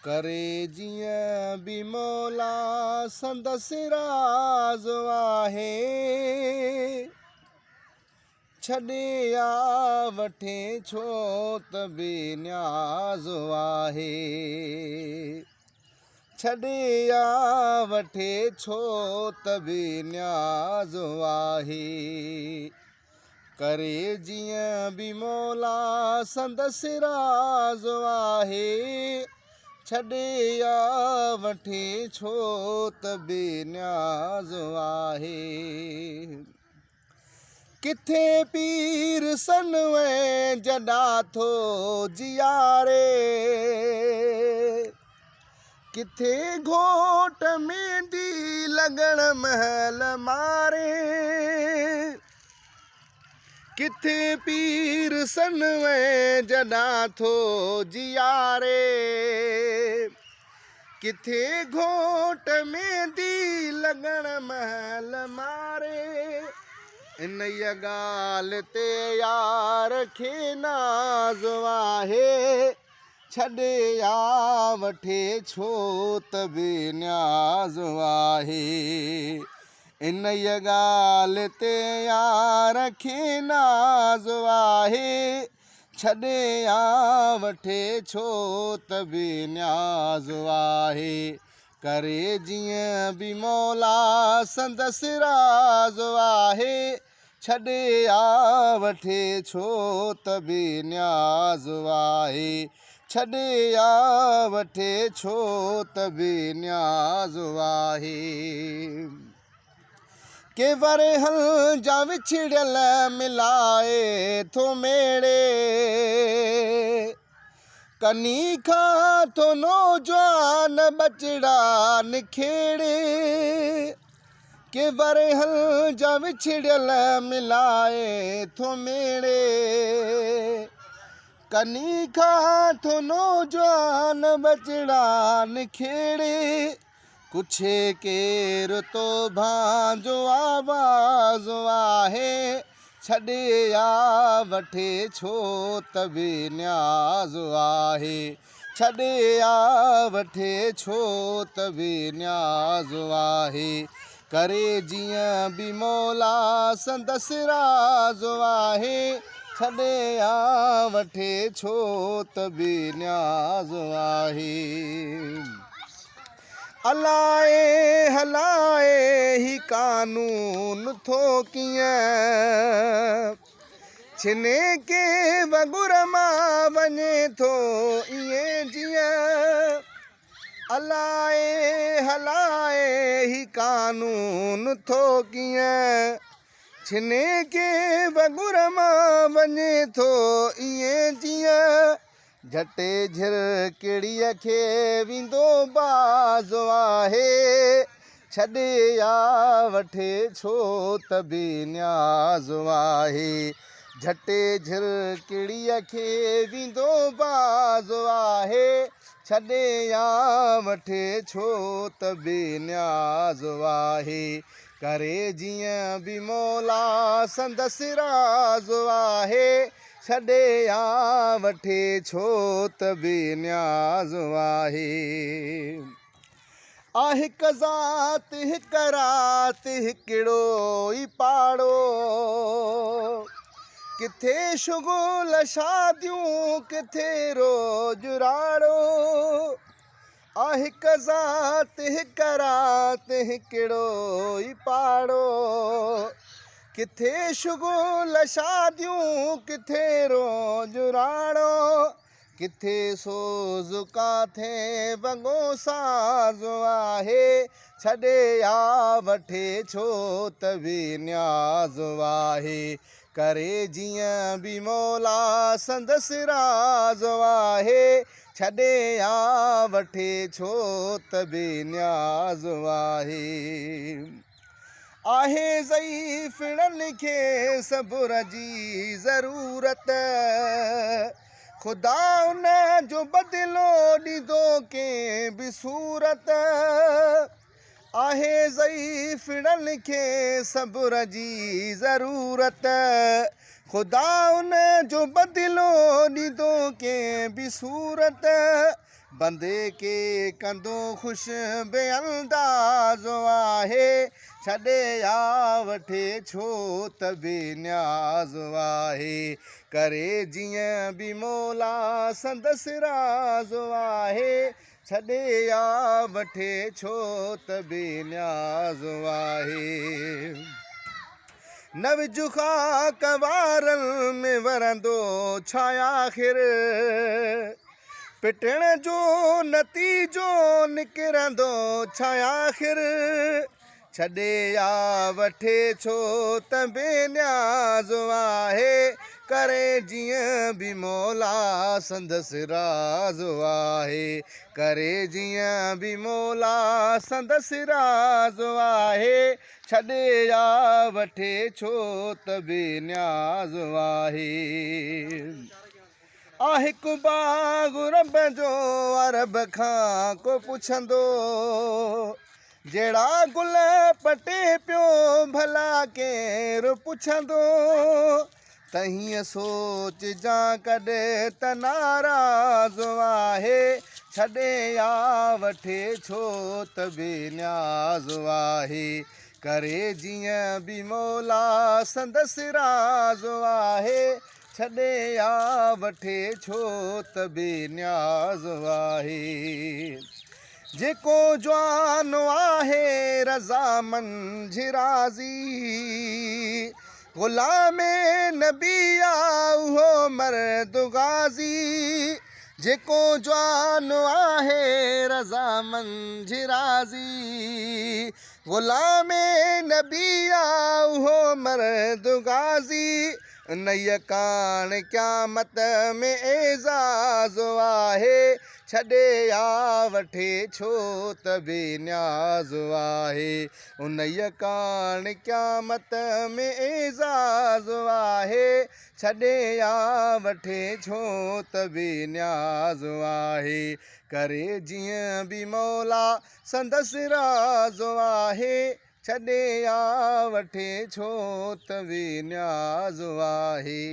ڪري جيئن به مولا سندس راز آهي. ڇڏي يا وٺي ڇو ته بي نياز آهي. ڇڏي يا وٺي ڇو ته بي نياز آهي. ڪري جيئن به مولا سندس راز آهي. ڇڏي يا وٺي ڇو ته بي نياز آهي. ڪٿي پير سنوين جڏا ٿو جياري. ڪٿي گهوٽ ميندي لڳڻ مهل ماري. ڪٿي پير سنوين جڏا ٿو جياري. ڪٿي گهوٽ ميندي لڳڻ مهل ماري. انهيء ڳالهه تي يار کي ناز آهي. ڇڏي يا وٺي ڇو ته بي نياز آهي. انهيء ڳالهه تي يار کي ناز آهي. ڇڏي يا وٺي ڇو ته بي نياز آهي. ڪري جيئن به مولا سندس راز آهي. ڇڏي يا وٺي ڇو ته بي نياز آهي. ڇڏي يا وٺي ڇو ته بي نياز آهي. ڪي ورهن جا وڇڙيل ملائي ٿو ميڙي. ڪني کان ٿو نوجوان ٻچڙا نکيڙي. ڪي ورهن جا وڇڙيل ملائي ٿو ميڙي. ڪني کان ٿو نوجوان ٻچڙا نکيڙي. ڪڇي ڪير تو ڀانجو آواز آهي. ڇڏي يا وٺي ڇو ته بي نياز آهي. ڇڏي يا وٺي ڇو ته بي نياز آهي. ڪري جيئن به مولا سندس راز آهي. ڇڏي يا وٺي ڇو ته بي نياز آهي. الائي هلائي هي قانون ٿو ڪيئن. ڇني ڪي وڳر مان وڃي ٿو ائين جيئن. الائي هلائي هي قانون ٿو ڪيئن. ڇني ڪي وڳر مان وڃي ٿو ائين جيئن. جهٽي جهرڪڙيء کي ويندو باز آهي. ڇڏي يا وٺي ڇو ته بي نياز آهي. جهٽي جهرڪڙيء کي ويندو باز آهي. ڇڏي يا وٺي ڇو ته بي نياز آهي. ڪري جيئن به مولا سندس راز آهي. ڇڏي يا وٺي ڇو ته بي نياز آهي. آ هڪ ذات هڪ رات هڪڙو ئي پاڙو. ڪٿي شغل شاديون ڪٿي روڄ راڙو. آ هڪ ذات هڪ رات هڪڙو ئي پاڙو. ڪٿي شغل شاديون ڪٿي روڄ راڙو. ڪٿي سوز ڪاٿي وڳو ساز آهي. ڇڏي يا وٺي ڇو ته بي نياز آهي. ڪري جيئن به مولا سندس راز آهي. ڇڏي يا وٺي ڇو ته بي نياز آهي. آهي ضعيفڙن کي صبر جي ضرورت. خدا ان جو بدلو ڏيندو ڪنهن به صورت. آهي ضعيفڙن کي صبر جي ضرورت. خدا ان جو بدلو ڏيندو ڪنهن به صورت. بندي کي ڪندو خوش بي اندازو آهي، ڇڏي آ وٺي ڇو ته بي نياز آهي. ڪري جيئن به مولا سندس راز آهي، ڇڏي آ وٺي ڇو ته بي نياز آهي. نه وجهه خاڪ وارن ۾ ورندو ڇا آخر، پٽڻ جو نتيجو نڪرندو ڇا آخر. ڇڏي آ وٺي ڇو ته بي نياز آهي، ڪري جيئن به مولا سندس راز آهي. ڪري جيئن به مولا سندس راز آهي، ڇڏي آ وٺي ڇو ته بي نياز آهي. آ هڪ باغ رب جو عرب کان ڪو پڇندو، جهڙا گل پٽي پيو ڀلا ڪير پڇندو. ته هيئن سوچجان ڪڏهن ته ناراض آهي، ڇڏي آ وٺي ڇو ته بي نياز آهي. ڪري جيئن به مولا سندس راز آهي، ڇڏي آ وٺي ڇو ته بي نياز آهي. جيڪو جوان آهي رضا منجهه راضي، غلام نبي آ اهو مرد غازي. جيڪو جوان آهي رضا منجهه راضي، غلام نبي آ اهو مرد غازي. انهيء ڪاڻ قيامت ۾ اعزاز آهي، ڇڏي آ وٺي ڇو ته بي نياز آهي. انهيء ڪاڻ قيامت ۾ اعزاز آهي، ڇڏي آ وٺي ڇو ته بي نياز آهي. ڪري جيئن به مولا سندس راز آهي، ڇڏي آ وٺي ڇو ته بي نياز آهي.